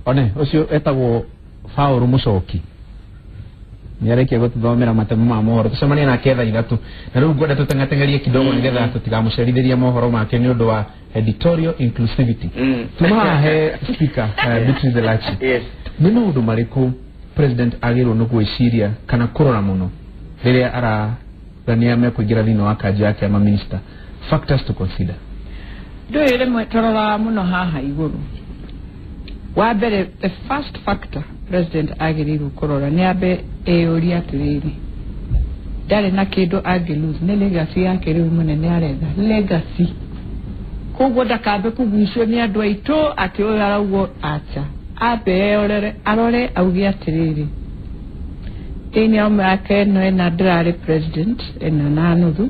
One ũcio etagwo Paul Mucoki, nĩarĩkia gũtũthomera matemo ma mohoro. Tũcemanie nake thaa 3, na rĩu ngwenda tũteng'ateng'erie kidogo nĩgetha tũtigamũcerithĩrie mohoro make nĩ ũndũ wa editorial inclusivity. Tuma haha he speaker, Beatrice Elachi. Yes. Nĩ maũndũ marĩkũ president agĩrĩirwo nĩ gwĩciria kana kũrora mũno rĩrĩa ararania mekũingĩra thĩinĩ wa kanjũ yake ya maminista, factors to consider? Ndũĩ rĩmwe tũroraga mũno haha igũrũ. Wa mbere, the first factor president agĩrĩirwo kũrora nĩ ambe eyũrie atĩrĩrĩ, ndarĩ na kĩndũ angĩ lose, nĩ legacy yake rĩu mũnene aretha legacy. Koguo ndakambe kũgucio nĩ andũ aitũ atĩ ũyũ araugwo acha, ambe eyorere, arore, auge atĩrĩrĩ, thĩinĩ wa mĩaka ĩno 4 ndĩrarĩ president, 4.5,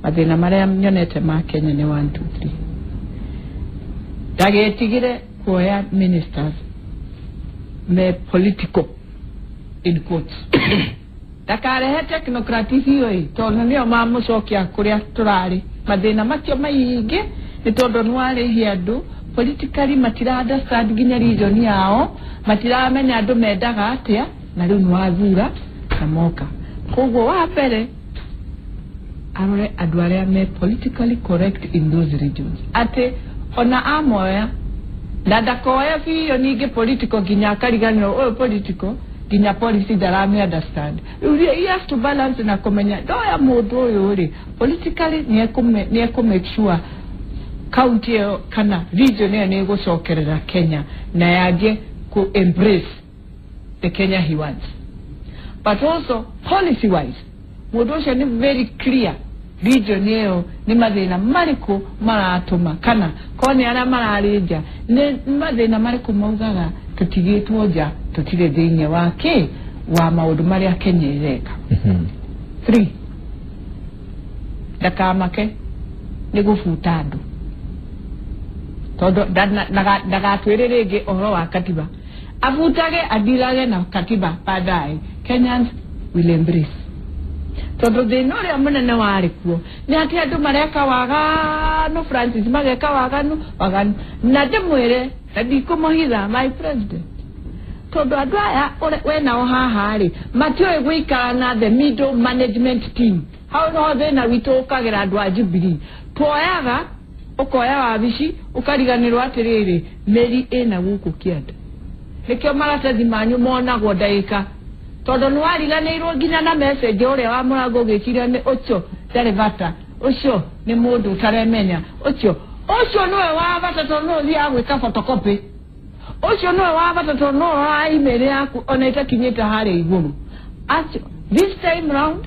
mathĩna marĩa nyonete ma Kenya nĩ 1 2 3. Ndagetigĩre kuoya ministers me political, in quotes. Ndakarehe technocrat icio ĩ, tondũ nĩo mamũcokia kũrĩa tũrarĩ. Mathĩna macio maingĩ nĩ tondũ nĩ warĩhia andũ politically, matira understand nginya region yao, matiramenya andũ mendaga atĩa, na rĩu nĩ wathura na moka. Koguo wa mbere arore andũ arĩa me politically correct in those regions, atĩ ona amoya na ndakoya biũ ningĩ political nginya akariganĩrwo ũyũ political nginya policy ndarame understand. Rĩu he has to balance na kũmenya ndoya mũndũ ũyũ rĩ, politically nĩ ekũ make sure county ĩyo kana region ĩyo nĩ ĩgũcokerera Kenya na yanjie ku embrace the Kenya he wants, but also policy wise mũndũ ũcio nĩ very clear region ĩyo nĩ mathĩna marĩkũ maratũma, kana korwo nĩ arĩa mararĩ nja, nĩ mathĩna marĩkũ maugaga tũtigĩtwo nja, tũtirĩ thĩinĩ wa kĩ wa maũndũ marĩa Kenya ĩreka. Three, ndakamake nĩ gũbuta andũ, tondũ ndagatwĩre rĩngĩ ũhoro wa katiba, abutage adirage na katiba baadaye. Kenyans will embrace, tondũ thĩna ũrĩa mũnene warĩ kuo nĩ atĩ andũ mareka waganu, Francis, mageka waganu waganu, na ndĩmwĩre na ndikũmũhitha my president, tondũ andũ aya we nao haha rĩ, matiũĩ gũikara na the middle management team. Hau noho thĩna witũ ũkagĩra. Andũ a Jubilee tuoyaga, ũkoya wabici, ũkariganĩrwo atĩrĩrĩ, mĩri ĩna gũkũ kĩanda. Nĩkĩo maratathi manyu monagwo ndagĩka, tondũ nĩ wariganĩirwo nginya na message ũrĩa wa mũrango, ũgĩciria nĩ ũcio ndarĩ bata, ũcio nĩ mũndũ ũtaremenya, ũcio ũcio nĩwe wa bata tondũ nĩwe ũthiaga gwĩka photocopy, ũcio nĩwe wa bata tondũ nĩwe ũroraga email yaku ona ĩtakinyĩte harĩa igũrũ. Acio this time round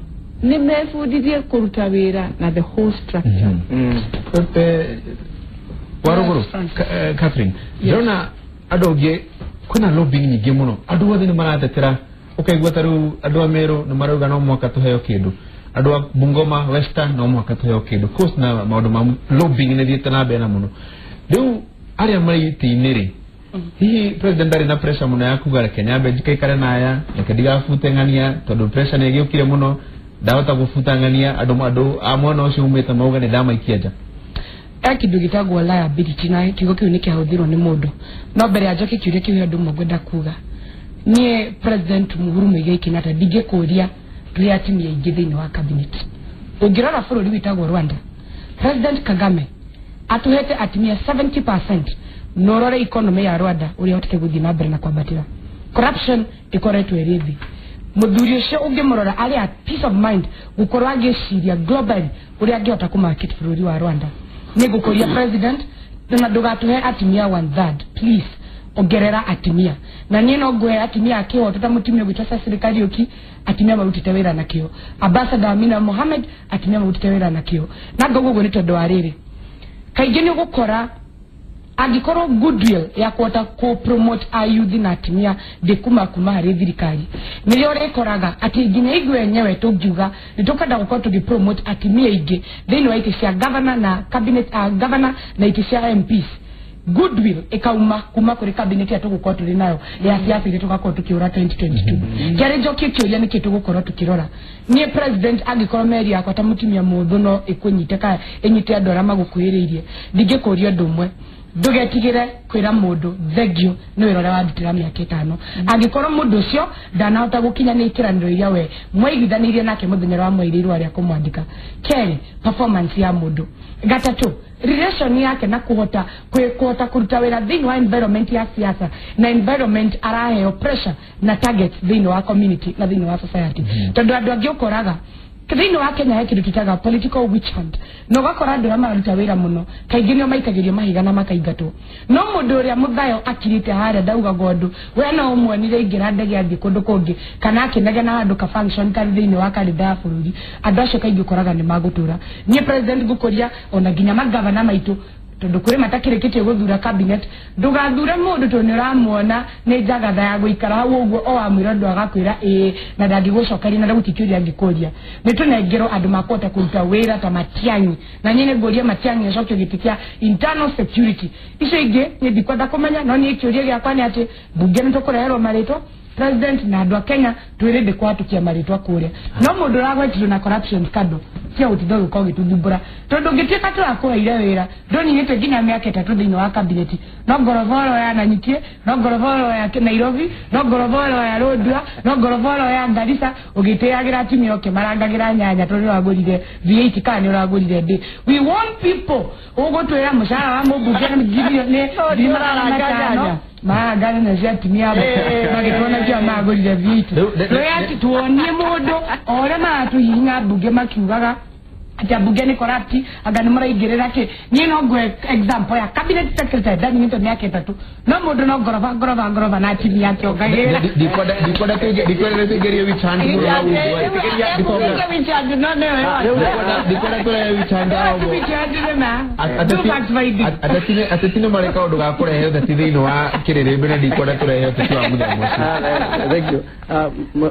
nĩ mebundithie kũruta wĩra na the whole structure. Warũgũrũ Catherine, ndĩrona andũ angĩ kwĩna lobbying nyingĩ mũno, andũ othe nĩ maratetera, ũkaigua ta rĩu andũ a Meru nĩ marauga no mũhaka tũheo kĩndũ, andũ a Bungoma, Western, no mũhaka tũheo kĩndũ. Coast na maũndũ ma lobbying nĩ thiĩte na mbere na mũno. Rĩu arĩa marĩ itĩ-inĩ rĩ, hihi president ndarĩ na pressure mũno ya kuga, "Reke nyambe njikaikare naya, reke ndigabute ng'ania," tondũ pressure nĩ ĩgĩũkire mũno, ndahota gũbuta ng'ania, andũ a mwena ũcio umĩte mauga nĩ ndamaikia nja? He kĩndũ gĩtagwo liability, na kiugo kĩu nĩ kĩahũthĩrwo nĩ mũndũ. No mbere ya njoke kĩũria kĩu, he ũndũ ũmwe ngwenda kuga. Niĩ President Uhuru Muigai Kenyatta ndingĩkũria tũhe atumia aingĩ thĩinĩ wa cabinet. Ũngĩrora bũrũri wĩtagwo Rwanda, President Kagame atũhete atumia 70%, na ũrore economy ya Rwanda ũrĩa hotete gũthiĩ na mbere na kwambatĩra, corruption ĩkoretwo ĩrĩ thĩ. Mũthuri ũcio ũngĩmũrora arĩ at peace of mind gũkorwo agĩciria globally ũrĩa angĩhota kũmarket bũrũri wa Rwanda. Nĩ ngũkũria president na ndũgatũhe atumia one third, please ongerera atumia. Na niĩ no ngũhe atumia a kĩhoto ta mũtumia ũgwĩtwo Cecily Kariũki, atumia marutĩte wĩra na kĩo, Ambassador Amina Mohamed, atumia marutĩte wĩra na kĩo. Na ngauga ũguo nĩ tondũ wa rĩrĩ, kaingĩ nĩ ũgũkora angĩkorwo goodwill ya kũhota kũ promote ayuthi na atumia ndĩkuma kuma harĩ thirikari, nĩrĩo ũrĩkoraga atĩ nginya ithuĩ enyewe tũngiuga nĩ tũkwenda gũkorwo tũgĩ promote atumia aingĩ thĩinĩ wa itĩ cia governor na cabinet, governor na itĩ cia MPs, goodwill ĩkauma kuma kũrĩ cabinet ĩrĩa tũgũkorwo tũrĩ nayo ya siasa iria tũgakorwo tũkĩũra 2022. Kĩarĩ njokie kĩũria, nĩkĩ tũgũkorwo tũkĩrora? Niĩ president, angĩkorwo meri yakwa ta mũtumia mũthũ no ĩkũnyite kana ĩnyite andũ arĩa magũkuhĩrĩirie, ndingĩkũria ũndũ ũmwe. Ndugetigire kwira mundu thengio ni wira uria wandutira miaka 5. Angikorwo mundu ucio ndanahota gukinya ni ikiraniro iria we mwaiguithanirie nake muthenya wa mwairirwo aria kumwandika. Keri, performance ya mundu. Gatatu, relation yake na kuhota kuhota kuruta wira thiini wa environment ya siasa na environment araheo pressure na targets thiini wa community na thiini wa society. Tondu andu angi ukoraga thiini wa Kenya he kindu twitaga political witch hunt, no gakora andu aria mararuta wira muno kaingĩ nĩo maikagĩrio mahiga na makaingatwo. No mũndũ ũrĩa mũthayo akirĩte harĩa ndaugaga ũndũ, we no ũmuonire aingĩra ndege athiĩ kũndũ kũngĩ kana akĩnegena handũ ka function karĩ thĩinĩ wa karenda ya bũrũri, andũ acio kaingĩ ũkoraga nĩ magũtũra. Niĩ president ngũkũria ona nginya magavana maitũ, tondu kuri matakirikitie guthura cabinet, ndugathure mundu tondu ni uramuona ni njagatha ya guikara hau uguo o amwira ndu agakwira ii na ndangigucokeria na ndagutikiuria angikuria. Ni tunengerwo andu makũhota kuruta wira ta Matiang'i, na niĩ nĩngũria Matiang'i acokio gĩtĩ kĩa internal security. Icio ingĩ niĩ ndikwenda kũmenya, no niĩ kĩũria gĩakwa nĩ atĩ mbunge nĩ tũkũreherwo marĩtwa, president na andu a Kenya twĩrĩ kwatukia marĩtwa kũrĩa. No mũndũ ũragwetirwo na corruption scandal cia gũtinda gũka ũgĩtũthumbũra, tondũ ũngĩtuĩka tũrakũheire wĩra ndũninĩte nginya mĩaka 3 thĩinĩ wa kabineti, no ngoroboro ya Nanyuki, no ngoroboro ya Nairobi, no ngoroboro ya Lodwar, no ngoroboro ya Garissa, ũgĩtĩagĩra atumia ũkĩmarangagĩra nyanya tondũ nĩũragũrire V8 kana nĩũragũrire ndĩ. We want people ũgũtwĩra mũcara wa mũmbunge nĩ 500,000 maagana na cia atumia magĩtuona kĩa magũrire V8. Twĩ tuonie mũndũ o ũrĩa maratũhihinya mbunge makiugaga ati ambunge ni corrupt, anga nĩ maraingĩrĩra kĩ. Niĩ no ngwe example ya cabinet secretary ndanyitwo mĩaka 3, no mũndũ no ngoroba ngoroba ngoroba na atumia ake ongagĩrĩra. Ndikwenda tũingĩrie witch hunt mũno hau ũguo. Ndikwenda tũrehe witch hunt hau ũguo. Ateti nĩ marĩ kaũndũ ga kũrehe ũteti thĩinĩ wa kĩrĩrĩmbĩ na ndikwenda tũrehe ũteti wa mũthemba ũcio. Thank you.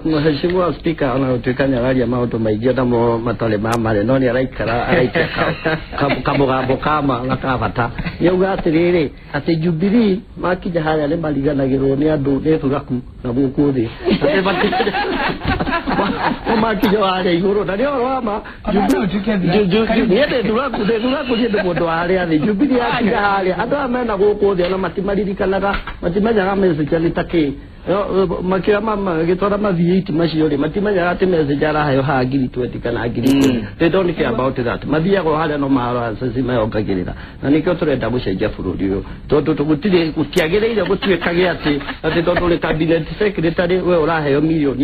Mheshimiwa Speaker, ona gũtuĩka nĩ araria maũndũ maingĩ onamo matarĩ ma marĩ, no nĩ araikara araikia kamũgambo kama na ka bata. Nĩauga atĩrĩrĩ, atĩ Jubilee makinya harĩa nĩ mariganagĩrwo nĩ andũ nĩ thuraku na gũkũ thĩ. Atĩ makinya harĩa igũrũ na nĩ ũhoro wa ma. Niĩ ndĩ thuraku, ndĩ thuraku, niĩ ndĩ mũndũ wa harĩa thĩ. Jubilee yakinya harĩa andũ aya mena gũkũ thĩ ona matimaririkanaga, matimenyaga message nĩ ta kĩ. Makĩoya magĩtwara ma V8 macio rĩ, matimenyaga atĩ message araheo haha 20,000 kana 10,000. They don't care about that. Mathiaga o harĩa no maaracaci mayongagĩrĩra, na nĩkĩo tũrenda gũcenjia bũrũri ũyũ, tondũ gũtirĩ gũtiagĩrĩire gũtuĩkage atĩ tondũ ũrĩ cabinet secretary we ũraheo 1 million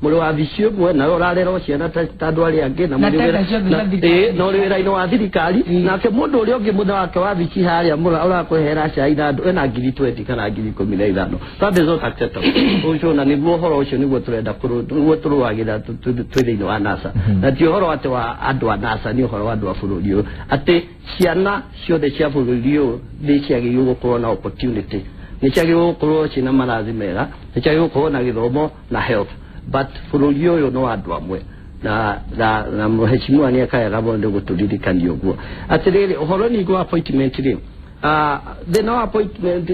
mũrĩ wabici ĩmwe na ũrarera ciana ta andũ arĩa angĩ na ũrĩ wĩra-inĩ wa thirikari, nake mũndũ ũrĩa ũngĩ mũthe wake wabici harĩa ũrakũhera cai na andũ ena 20,000 kana 15,000. That is not acceptable. Ũcio na nĩguo ũhoro ũcio nĩguo tũrenda nĩguo tũrũagĩra twĩ thĩinĩ wa NASA, na ti ũhoro atĩ wa andũ a NASA, nĩ ũhoro wa andũ a bũrũri ũyũ, atĩ ciana ciothe cia bũrũri ũyũ nĩ ciagĩrĩirwo gũkorwo na opportunity, nĩ ciagĩrĩirwo gũkorwo ciĩna marathi mega, nĩ ciagĩrĩirwo gũkorwo na gĩthomo na health. But bũrũri ũyũ no andũ amwe na mheshimiwa nĩ akayaga mũno nĩ gũtũririkania ũguo. Atĩrĩrĩ, ũhoro ningĩ wa appointment rĩ, thĩna wa appointment,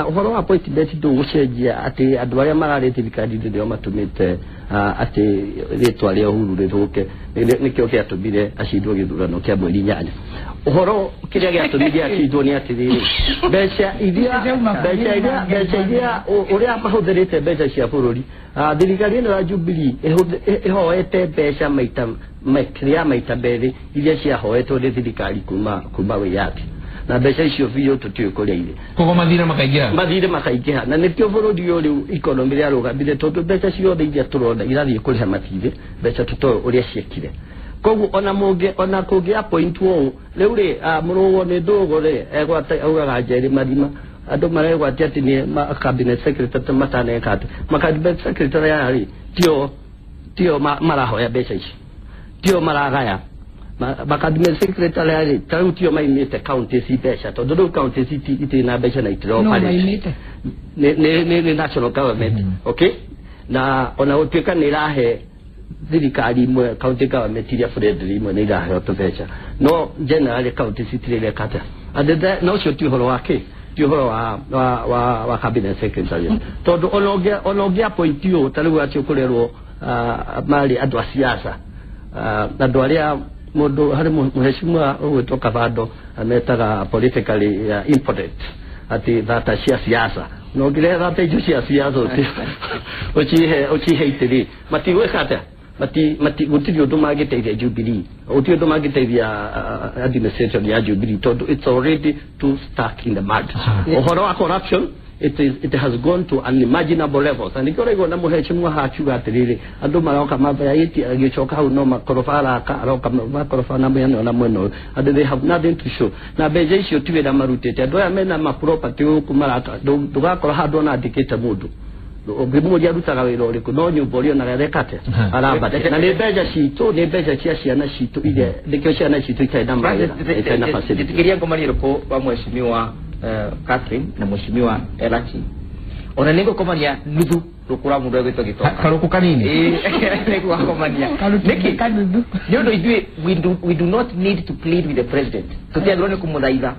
ũhoro wa appointment ndũgũcenjia atĩ andũ arĩa mararĩ thirikari-inĩ nĩo matũmĩte atĩ rĩtwa rĩa Uhuru rĩthũke, nĩkĩo gĩatũmire acindwo gĩthurano kĩa mweri 8. Ũhoro kĩrĩa gĩatũmire acindwo nĩ atĩrĩrĩ, mbeca iria ũrĩa mahũthĩrĩte mbeca cia bũrũri, thirikari ĩno ya Jubilee ĩhoete mbeca maita makĩria maita merĩ iria ciahoetwo nĩ thirikari kuma wĩyathi, na mbeca icio biũ tũtiũĩ kũrĩa irĩ. Koguo mathirĩ makaingĩha, mathirĩ makaingĩha, na nĩkĩo bũrũri ũyũ rĩu economy rĩarũgamire, tondũ mbeca ciothe iria tũrona irathiĩ kũrĩha mathirĩ, mbeca tũtoĩ ũrĩa ciekire. Koguo ona mũngĩ ona kũngĩ appoint ũũ rĩu rĩ, mũrũgo nĩ ndũgũ rĩ, egwata augaga njerĩ marima, andũ maregwatia atĩ nĩ cabinet secretary mataneka atĩ ma cabinet secretary aya rĩ tio marahoya mbeca ici, tio maragaya. Ma cabinet secretary aya rĩ, ta rĩu tio maimĩte county ci mbeca, tondũ rĩu county ci itirĩ na mbeca na itirĩ operate nĩ national government, okay, na ona gũtuĩka nĩ ĩrahe thirikari imwe county government iria friendly imwe nĩ iraheo tũbeca, no generally county citirĩ ireka atĩa. Na ũcio ti ũhoro wa kĩ, ti ũhoro wa cabinet secretary, tondũ ona ũngĩ appoint ũũ ta rĩu acio kũrerwo marĩ andũ a siasa, andũ arĩa Mundu hari muheshimiwa ũgwĩtwo Kabando ametaga politically impotent, ati thata cia siasa no ngire thata icio cia siasa ucihe ucihe itiri matigwĩka atĩa mati mati gũtirĩ ũndũ mangĩteithia Jubilee, gũtirĩ ũndũ mangĩteithia administration ya Jubilee tondũ it's already too stuck in the mud. Ũhoro wa corruption, it has gone to unimaginable levels, and nĩkĩo ũraigua na mũheshimiwa hakiuga atĩrĩrĩ, andũ maroka mabayaĩtie agĩcoka hau no makoroba araka aroka makoroba na mwena na mwena ũyũ, and they have nothing to show. Na mbeca icio ti wĩra marutĩte. Andũ aya mena ma property gũkũ maraka, ndũgakora handũ ona andĩkĩte mũndũ ũngĩmũria arutaga wĩra ũrĩkũ, no nyũmba ũrĩa onaga areka atĩa arambate, na nĩ mbeca citũ, nĩ mbeca cia ciana citũ iria nĩkĩo ciana citũ itarĩ na mawĩra, itarĩ na facility. Njĩtĩkĩria ngomanie rũkũ wa mheshimiwa Catherine na mheshimiwa Elachi, ona nĩ ngũkomania nuthu rũkũ rwa mũndũ egwĩtwo Gĩtonga. Karũkũ kanini. Ĩĩ, nĩngũgakomania. Nĩkĩ? Kanuthu. Nĩ ũndũ ithuĩ we do not need to plead with the president. Tũtiagĩrĩirwo nĩ kũmũthaitha.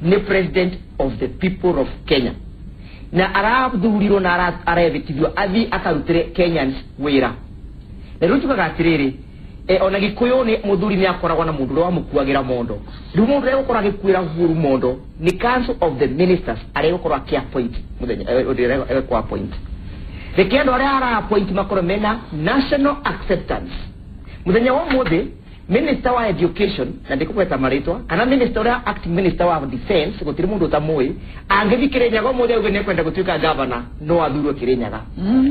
Nĩ president of the people of Kenya, na arathurirwo na arethĩkithio athiĩ akarutĩre Kenyans wĩra. Na rĩu tugaga atĩrĩrĩ, ona Gĩkũyũ nĩ mũthuri nĩ akoragwo na mũndũ ũrĩa wamũkuagĩra mondo. Rĩu mũndũ ũrĩa egũkorwo agĩkuĩra Uhuru mondo nĩ council of the ministers arĩa egũkorwo akĩ-appoint mũthenya ũrĩa egũkũ appoint. Reke andũ arĩa ara appoint makorwo mena national acceptance. Mũthenya wa ũmũthĩ, minister wa education, na ndikũgweta marĩtwa, kana minister ũrĩa acting minister wa defense, gũtirĩ mũndũ ũtamũĩ, angĩthiĩ Kĩrĩnyaga ũmũthĩ auge nĩekwenda gũtuĩka governor, no athurwo Kĩrĩnyaga.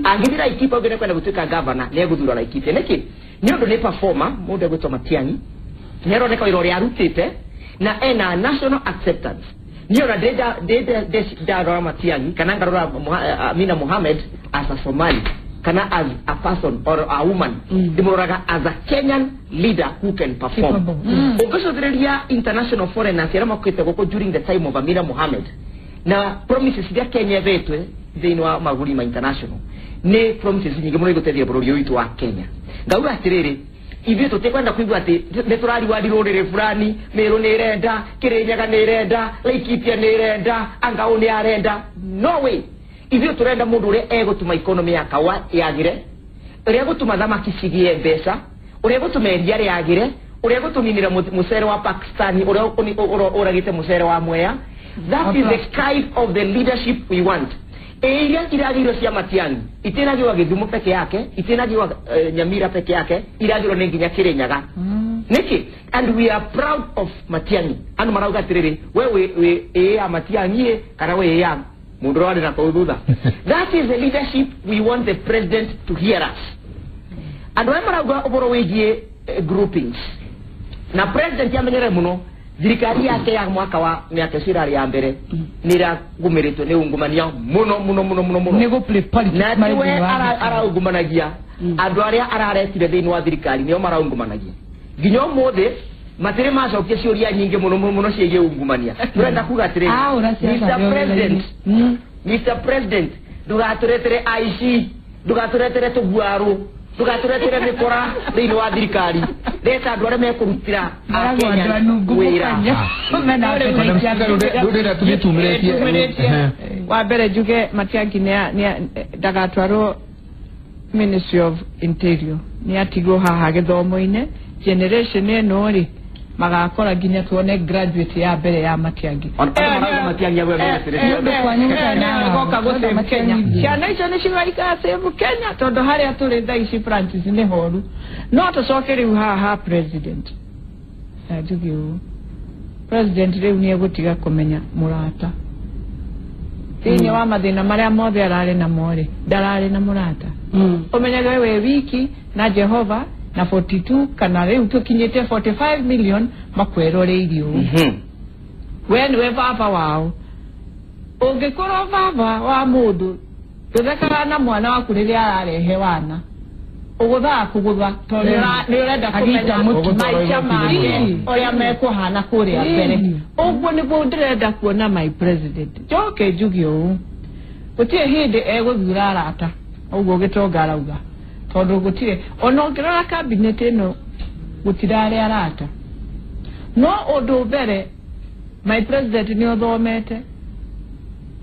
Angĩthiĩ Laikipia auge nĩekwenda gũtuĩka governor, nĩegũthurwo Laikipia. Nĩkĩ? Nĩ ũndũ nĩ performer. Mũndũ egwĩtwo Matiang'i nĩ aroneka wĩra ũrĩa arutĩte na ena national acceptance. Niĩ ona ndarora Matiang'i kana ngarora Amina Mohamed as a Somali kana as a person or a woman, ndĩmũroraga as a Kenyan leader who can perform. Capable. Ũngĩcũthĩrĩria international foreigners arĩa makĩte gũkũ during the time of Amina Mohamed na promises iria Kenya ĩhetwe thĩinĩ wa mabũrũri ma international, nĩ promises nyingĩ mũno igũteithia bũrũri ũyũ witũ wa Kenya. Ngauga atĩrĩrĩ, ithuĩ tũtikwenda kũigua atĩ nĩ tũrariwandi rũrĩrĩ fulani. Mĩrũ nĩ ĩrenda, Kĩrĩnyaga nĩ ĩrenda, Laikipia nĩ ĩrenda, Angaũ nĩ arenda. No way. Ithuĩ tũrenda mũndũ ũrĩa egũtũma economy ya kawa yagĩre, ũrĩa egũtũma thamaki cigĩe mbeca, ũrĩa egũtũma iria rĩagĩre, ũrĩa egũtũninĩra mũcere wa Pakistani ũrĩa ũragĩte mũcere wa Mwea. That is the kind of the leadership we want. Ĩ iria iragĩirwo cia Matiang'i itinagĩrwo Gĩthumo peke yake, itinagĩrwo Nyamira peke yake, iragĩrwo nĩ nginya Kĩrĩnyaga. Nĩkĩ? And we are proud of Matiang'i. Andũ marauga atĩrĩrĩ, we wĩ ĩ ya Matiang'i ĩ, kana wĩ ĩ ya mũndũ ũrĩa warĩ na kũu thutha. That is the leadership we want the president to hear us. Andũ arĩa marauga ũhoro wĩgiĩ groupings, na president amenyere mũno thirikari yake ya mwaka wa mĩaka ĩcio ĩrarĩ ya mbere nĩ ĩragũmĩrĩtwo nĩ ungumania mũno mũno mũno mũno mũno. Nĩ gũ play politics Na marĩ tiwe thĩinĩ wa thirikari. Araungumanagia andũ arĩa araretire thĩinĩ wa thirikari, nĩo maraungumanagia. Nginya ũmũthĩ matirĩ macokia ciũria nyingĩ mũno mũno mũno ciĩgiĩ ungumania. Tũrenda kuga atĩrĩrĩ, Aũra ciaca. Mr. President, Mr. President, ndũgatũretere aici, ndũgatũretere tũguarũ, ndũgatũretere mĩkora thĩinĩ wa thirikari. Reta andũ arĩa mekũrutĩra Maragwo andũ Akenya anungu wĩra. mũkanya. Mena Madam Speaker, rũrĩra tũgĩtumĩrĩtie. Tumĩrĩtie. Wa mbere njuge Matiang'i ndagatwarwo Ministry of Interior, nĩ atigwo haha gĩthomo-inĩ. Generation ĩno rĩ, magakora nginya tuone graduate ya mbere ya Matiang'i. Ona marauga Matiang'i agwe ministry. Nĩ kwanyu mũtarĩ na Goka watho. gũ save Kenya. Matiang'i. Ciana icio nĩ cigaikara save Kenya, tondũ harĩa tũrĩ thaa ici, Francis, nĩ horu. No tũcoke rĩu haha president, na njuge ũũ, president rĩu nĩ egũtiga kũmenya mũrata thĩinĩ wa mathĩna marĩa mothe ararĩ namo rĩ, ndararĩ na mũrata. Ũmenyage wĩ wiki na Jehova na 42 kana rĩu tũkinyĩte 45 million makweroreirie ũũ. We nĩwe baba wao. Ũngĩkorwo baba wa mũndũ, ndũthekaga na mwana waku rĩrĩa ararehe wana ũgũthaga kũgũtha, tondũ nĩ ũrenda Agĩita kũmenya mũtu. maica make ũrĩa mekũhana kũrĩa mbere. Ũguo nĩguo ndĩrenda kuona my president. Njoke njuge ũũ, gũtirĩ hĩndĩ egũthura arata ũguo Gĩtonga arauga, tondũ gũtirĩ ona ũngĩrora cabinet ĩno gũtirarĩ arata. No ũndũ mbere, my president nĩ ũthomete,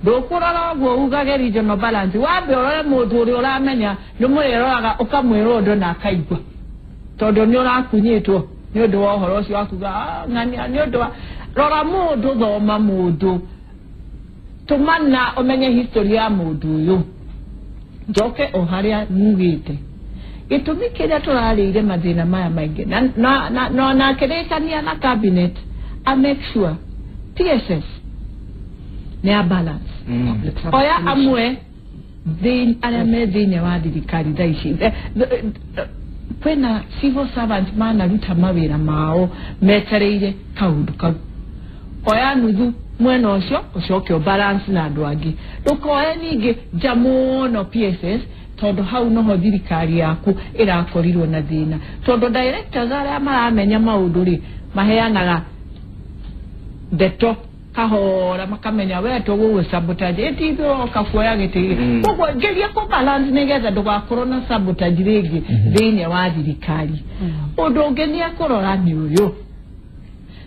ndũkũrora ũguo ugage regional balance. Wambe ũrore mũndũ ũrĩa ũramenya nĩ mũrĩroraga, ũkamwĩra ũndũ na akaigua, tondũ nĩ ũrakunyĩtwo. Nĩ ũndũ wa ũhoro ũcio wa kuga ng'ania nĩ ũndũ wa rora mũndũ thoma mũndũ tũmana ũmenye history ya mũndũ ũyũ njoke o harĩa mugĩte gĩtũmi kĩrĩa tũrarĩire mathĩna maya maingĩ na na akĩrĩkania na cabinet a make sure PSS nĩ a balance oya amwe arĩa me thĩinĩ wa thirikari thaa ici kwĩna civil servant manaruta mawĩra mao metereire kaũndũ kau oya nuthu mwena ũcio ũcoke balance na andũ angĩ ndũkoe ningĩ nja mũno PSS tondũ hau noho thirikari yaku ĩrakorirwo na thĩna tondũ directors arĩa maramenya maũndũ rĩ maheanaga ndeto kahora makamenya we tũgũgũ sabotage ĩtithũroka kuoya gĩtĩ gĩkĩ koguo ngeria kũ balance nĩgetha ndũgakorwo na sabotage rĩngĩ thĩinĩ wa thirikari ũndũ ũngĩ nĩ ekũrora nĩ ũyũ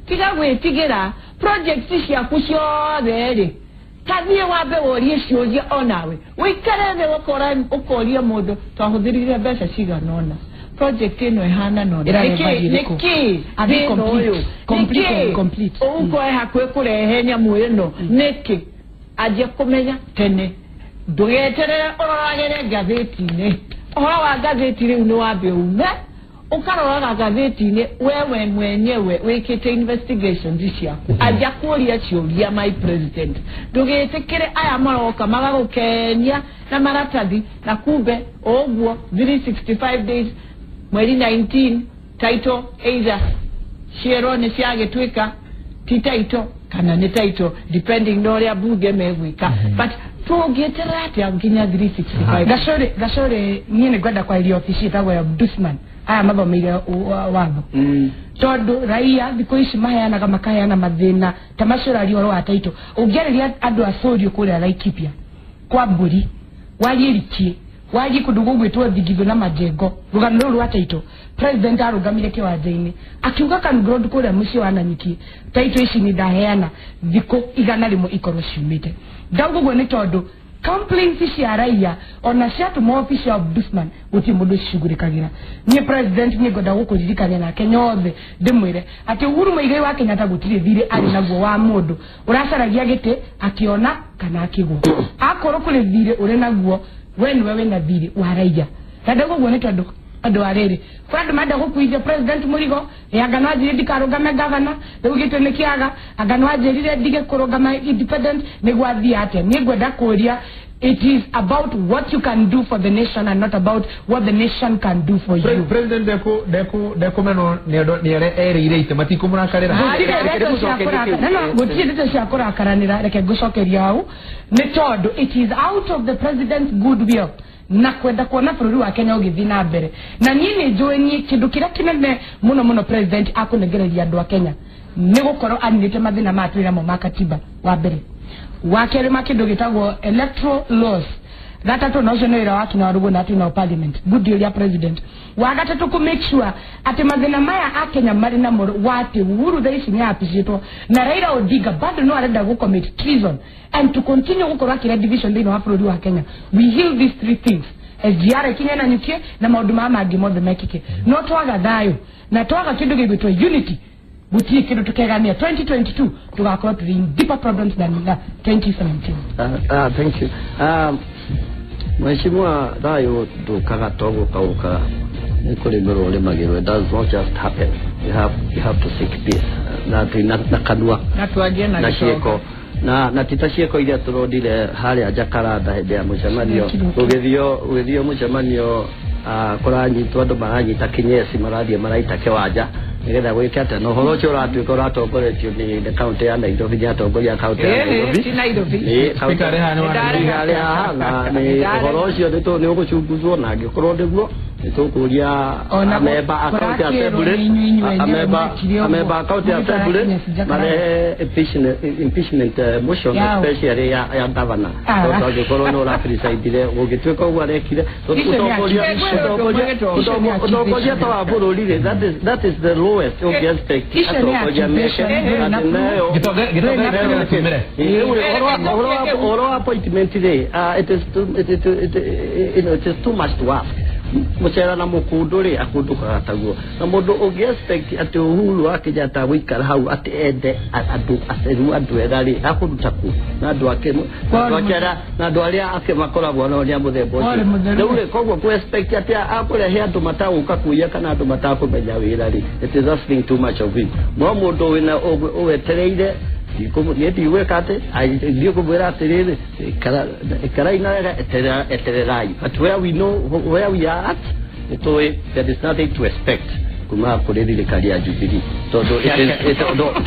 tiga gwĩtigĩra project ciaku ciothe rĩ tathiĩ wambe worie ciũria onawe ũikare thĩ ũkoria mũndũ twahũthĩrire mbeca cigana ũna project ĩno ĩhana nona nĩkĩ thĩna ũyũ nĩkĩ ũgũkorwo hakuhĩ kũrehe nyamũ ĩno nĩkĩ anjia kũmenya tene ndũgeterere ũroragĩre ngathĩti-inĩ ũhoro wa ngathĩti rĩu nĩ wambe ume ũkaroraga ngathĩti-inĩ wewe mwenyewe wĩkĩte investigations ciaku anjia kũria ciũria my president ndũgĩtĩkĩre aya maroka magagũkenia na maratathi na kumbe ũguo 365 days mweri 19 title either ciero nĩ ciagĩtuĩka ti title kana nĩ title depending na ũrĩa bunge megwĩka but tũngĩeterera atĩa nginya 365 Gachore niĩ nĩ ngwenda kwarĩria obici ĩtagwo ya Ombudsman aya mathomeire watho tondũ raia thikũ ici maheanaga makaheana mathĩna ta macio ũraria ũhoro wa title ũngĩarĩria andũ a Sorio kũrĩa Laikipia kwa mbũri warie Rikie warie kũndũ gũgwĩtwo Thigithũ na Majengo rũgano rũrũ rwa title president arũgamire kĩwanja-inĩ akiuga Kangrod kũrĩa mũciĩ wa Nanyuki title ici nĩ ndaheana thikũ 100 ikorwo ciumĩte ndauga ũguo nĩ tondũ complaints cia raia ona ciatũma obici ya Ombudsman gũtirĩ mũndũ cicugurĩkagĩra niĩ president nĩ ngwenda gũkũririkania na Kenya othe ndĩmwĩre atĩ Uhuru Muigai wa Kenyatta gũtirĩ thirĩ arĩ naguo wa mũndũ ũracaragia gĩtĩ akĩona kana akĩgwa akorwo kũrĩ thirĩ ũrĩ naguo we nĩwe wĩna thirĩ wa raia na ndauga ũguo nĩ tondũ andũ a rĩrĩ kũrĩ andũ marenda gũkuithia president mũrigo anga no anjĩrire ndikarũgame gavana rĩu gĩtĩ nĩ kĩaga anga no anjĩrire ndige kũrũgama independent nĩguo athiĩ atĩa niĩ ngwenda kũria it is about what you can do for the nation and not about what the nation can do for you. President ndekumeno nĩ arĩa erĩire ite matikũmũrakarĩra gũtirĩ ndeto cia kũrakaranĩra reke ngũcokeria hau nĩ tondũ it is out of the president's goodwill na kwenda kuona bũrũri wa Kenya ũgĩthiĩ na mbere na niĩ nĩ njũĩ niĩ kĩndũ kĩrĩa kĩnene mũno mũno president akũnengereria andũ a Kenya nĩ gũkorwo aninĩte mathĩna maya twĩ namo ma katiba wa mbere wa kerĩ ma kĩndũ gĩtagwo electoral laws gatatũ na ũcio nĩ wĩra wa kina Warugu na twĩ nao parliament good deal ya president wa gatatũ kũ make sure atĩ mathĩna maya a Kenya marĩ namo wa atĩ Uhuru thaa ici nĩ apicĩtwo na Raila Odinga bado no arenda gũ commit treason and to continue gũkorwo akĩrĩa division thĩinĩ wa bũrũri wa Kenya we heal these three things SGR ikinye na nyukie na maũndũ maya mangĩ mothe mekĩke no twaga thayũ na twaga kĩndũ gĩgwĩtwo unity gũtirĩ kĩndũ tũkegania 2022 tũgakorwo tũrĩ in deeper problems than 2017. Thank you. Mheshimiwa thayũ ndũkaga to gũka ũkaga nĩ kũrĩmĩrwo ũrĩmagĩrwo. It does not just happen. You have to seek peace na kanua na twanjie na ciĩko na ti ta ciĩko iria tũrondire harĩa Jakaranda hĩndĩ ya mũcemanio ũgĩthio mũcemanio kũranyitwo andũ maranyita kĩnyeci marathiĩ maraita kĩwanja nĩgetha gwĩke atĩa na ũhoro ũcio ũratuĩka ũratongoretio nĩ kaũntĩ ya Nairobi nĩ atongoria a kaũntĩ ya Nairobi arĩ haha na nĩ ũhoro ũcio nĩ ũgũcunguzwo na angĩkorwo nĩguo nĩtũkũria amemba a county assembly amemba a county assembly marehe impeachment motion especially ya governor tondũ angĩkorwo nĩ ũrapresidire gũgĩtuĩka ũguo arekire ũtongoria ta wa bũrũri rĩ that is the lowest ũngĩ expect atongoria meke atĩ nayo ũhoro wa appointment rĩ it is too much to ask. Mũcera na mũkũndũ rĩ akũndũkaga taguo. Na mũndũ ũngĩ expect atĩ Uhuru wa Kenyatta gũikara hau atĩ ende andũ aceru andũ ega rĩ akũruta kũ na andũ ake na andũ arĩa ake makoragwo nao nĩ a mũthemba ũcio. Rĩu rĩ koguo kũ expect atĩ akũrehe andũ matagũka kuiya kana andũ matakũmenya wĩra rĩ, it is asking too much of him. No mũndũ wĩna wetereire niĩ ndigwĩka atĩ ndiũkũmwĩra atĩrĩrĩ ikarai na wega etererai, but where we know where we are at nĩtũĩ there is nothing to expect kuma kũrĩ thirikari ya Jubilee tondũ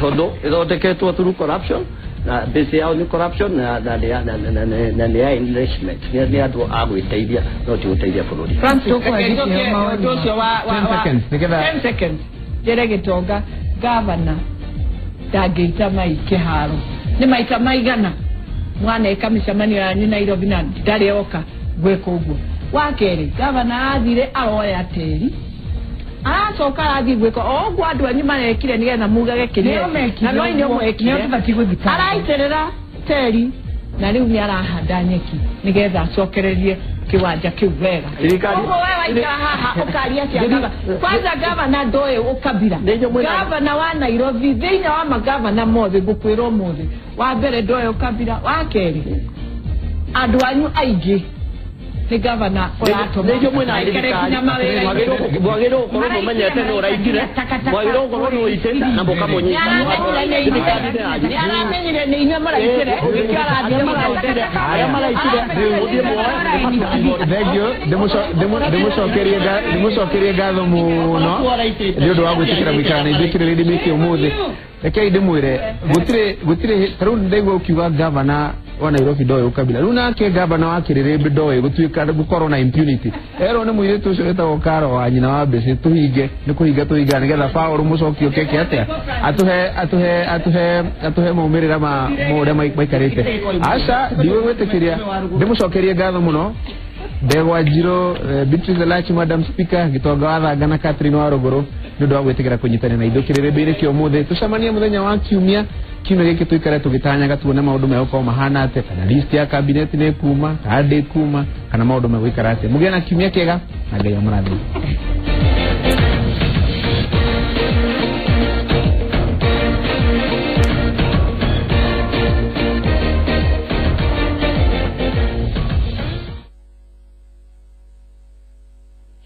tondũ ĩthondeketwo through corruption na base yao nĩ corruption na nĩ ya enrichment nĩ andũ a gwĩteithia no ti gũteithia bũrũri. Francis, ũndũ ũcio wa 10 seconds njere Gĩtonga gavana ndangĩita mai kĩharo nĩ maita maigana mwaneka mĩcemanio yanyu Nairobi na ndarĩ oka gwĩka ũguo. Wa kerĩ gavana athire aroya tĩri aracoka arathiĩ gwĩka o ũguo andũ anyu marekire nĩgetha mugage kĩrĩa na no inyuĩ mwekire araitĩrĩra tĩri na rĩu nĩ arahanda nyeki nĩgetha acokererie kiwanja kiu wega. Koguo we waikara haha ũkaria cia gavana. Kwanza gavana ndoĩ ũkabira. Gavana wa Nairobi thĩinĩ wa magavana mothe ngũkwĩra ũmũthĩ wa mbere ndoĩ ũkabira, wa kerĩ andũ anyu aingĩ nĩ gavana ũratũma aikare nginya mawĩra-inĩ. Mwagĩrĩirwo gũkorwo mũmenyete nĩ ũraitire, mwagĩrĩirwo gũkorwo nĩ ũitĩte na mũkamũnyita. Nĩ aramenyire nĩ inyuĩ mũraitire nĩkĩo arathiĩ maraitire arĩa maraitire mũthiĩ muoe. Thank you. Ndĩmũcokerie ngatho mũno nĩ ũndũ wa gwĩtĩkĩra gũikara na ithuĩ kĩrĩrĩ mĩkĩ ũmũthĩ. Rekei ndĩmwĩre gũtirĩ ta rĩu ndaigua ũkiuga gavana wa Nairobi ndoĩ ũkabira rĩu nake gavana wa Kĩrĩrĩmbĩ ndoĩ gũtuĩka gũkorwo na impunity erwo nĩ mũirĩtu ũcio wĩtagwo Karo wa nyina wa Mbĩcĩ tũhinge nĩ kũhinga tũhinga nĩgetha Paul mũcoki ũkeke atĩa atũhe maumĩrĩra ma ũrĩa maikarĩte. Aca ndigũgwĩtĩkĩria ndĩmũcokerie ngatho mũno Ndegwa Njirũ, Beatrice Elachi, Madam Speaker, Gĩtonga wa Thanga na Catherine wa Rũgũrũ nĩ ũndũ wa gwĩtĩkĩra kũnyitanĩra na ithuĩ kĩrĩrĩmbĩ-inĩ kĩa ũmũthĩ. Tũcemanie mũthenya wa kiumia kiumia gĩkĩ tũikare tũgĩtanyaga tuone maũndũ megũkorwo mahana atĩa, kana list ya cabinet nĩ ĩkuma kana ndĩkuma, kana maũndũ megũikara atĩa. Mũgĩe na kiumia kĩega na Ngai amũrathime.